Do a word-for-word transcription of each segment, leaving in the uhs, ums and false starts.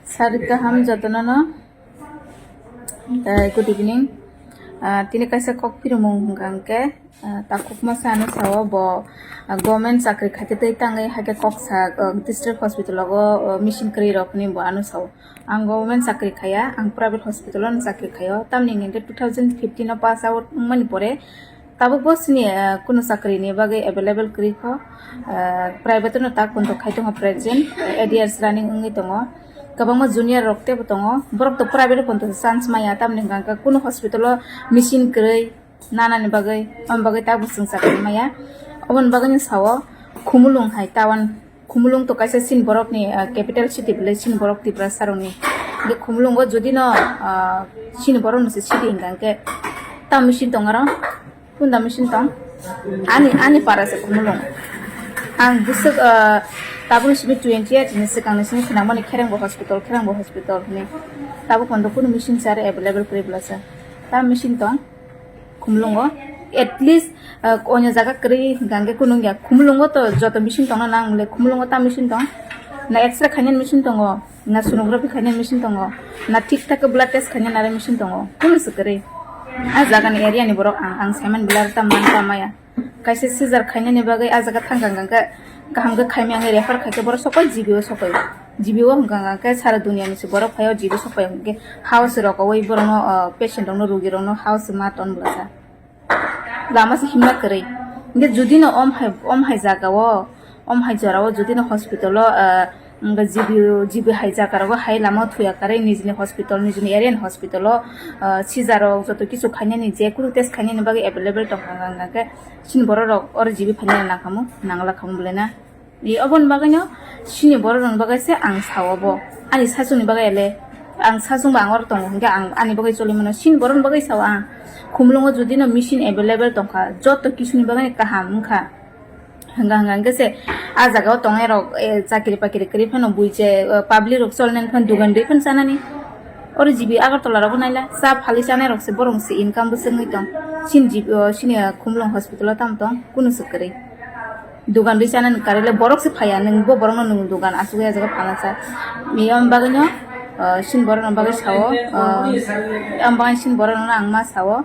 Sari kaham jotono no. Eh, good evening. Ah, tini kaisa kok phirmung hwnkha hwnkhe, ah, takhukma se ano sao bo, ah, government chakri khaite tei tangwi hakhe kok sa, ah, district hospital o, ah, machine kwrwi rok hinwi bo ano sao. Ang government chakri khaya, ang private hospital o chakri khaio. Tamni hwnkhe two thousand fifteen o pass out wngmani pore tabuk bo sini, ah, kunu chakri ni bagwi available kwrwi kho. Ah, private no tak kunto khai tongo present, A D R running wngwi tongo. Kwbangma junior rok teibo tongo. Borok to private o kunto chance maya, tamni hwnkha kunu hospital o machine kwrwi nanani bagwi, aboni bagwi tabuk chwng chakri maya. Oboni bagwi no sao Khumulwng hai town. Khumulwng to kaisa chini borokni, ah, capital city bwlai chini borok Tiprasa rokni. Hwnkhe Khumulwngo jodi no, ah, chini borok no se city hwnkha hwnkhe tam machine tong aro. Kunda machine tong? Ani, ani para se Khumulwng. Ang bwswk, ah, tabukni simi twenty eight ni swkang ni simi khwnangmani Kherengbo hospital, Kherengbo hospital hwnwi. Tabuk kondo kunu machine se aro available kwrwi bwlasa. Tam machine tong? Khumulwngo. At least, ah, onyo jaga kwrwi hwnkha hwnkhe kunu wngya. Khumulwngo to joto machine tongna nang le, Khumulwngo ta machine tong? Na X-ray khainani machine tongo, na sonography khainani machine tongo, na thik thak blood test khainani aro machine tongo. Kunu se kwrwi. A jagani area ni borok ang, ang saiman belai ta man ta maya. Kaisa seizure khainani bagwi a jaga thang kha hwnkha hwnkhe kaham khe khaimya hwnwi refer khaikhe borok sokoi G B o sokoi. G B o hwnkha hwnkha khe sara duniani se borok phaio G B o sokoi hwnkhe house rokoui borokno, ah, patient rokno, rugi rokno house ma ton bwlasa. Lama se himna kwrwi. Hwnkhe jodi no om hai, om hai jaga o, om hai jora o jodi no hospital o, ah, hwnkhe G B o, G B hai jaga rogo hai lama o thuya kwrwi nijini hospital, nijini area ni hospital o, ah, seizure rok joto kisu khainani je kunu test khainani bagwi available tongkha hwnkha hwnkhe chini borok rok oro G B phainani nangkhamu, nangla khamu bwlai na. I oboni bagwino chini borok rokni bagwi se ang sao bo. Ani sachungni bagwi le ang sachung bo ang oro tongo hwnkhe ang ani bagwi choli mano. Chini borokni bagwi sao ang. Khumulwngo jodi no machine available tongkha, joto kisuni bagwi kaham wngkha. Hwnkha hwnkha hwnkhe se a jaga o tongnai rok, eh, chakri pakri kwrwi phano bui je, eh, public rok cholnani phano dogan rwi phano chanani. Oro G B Agartala rok bo naila cha phalwi chanai rok se borok se income bo swngwi tong. Chini G B o, chini, eh, Khumulwng hospital o tamo tong kunu se kwrwi. Dogan rwi chanani kwrwi le borok se phaiya, nwng bo borokno nwng dogan asugwi ah jaga phalna cha. Miyam bagwino, ah, chini borokno bagwi sao, ah, yang bagwi chini borokno ang ma sao,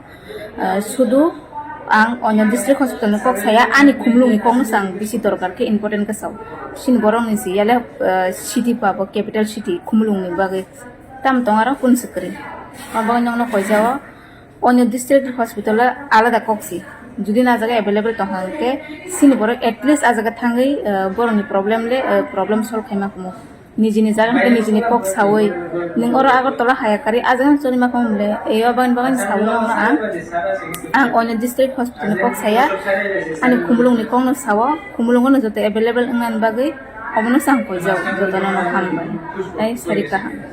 ah, sudu ang onyo district hospital ni kok saya, ani Khumulwng ni kok no se ang bisi dorkar khe important khe sao. Chini borok ni se yale, ah, city pa bo capital city Khumulwng ni bagwi tam tong aro kun se kwrwi. Ang bagwi nokno koi jao. Onyo district hospital o alada kok si. Jodi no ah jaga available tong kha hwnkhe, chini borok at least ah jaga thangwi, eh, borokni problem le, eh, problem solve khaima kumu. Nijini jaga hwnkhe nijini kok sawi. Nwng oro Agartala haya kari ah jaga choli ma kumu le, eh, o bagani bagani sawi no ang. Ang onyo district hospital ni kok saya, ani Khumulwng ni kok no sao, Khumulwng no joto available wngnani bagwi, obono se ang koi jao, joto no no hambai. Ai sari kaham.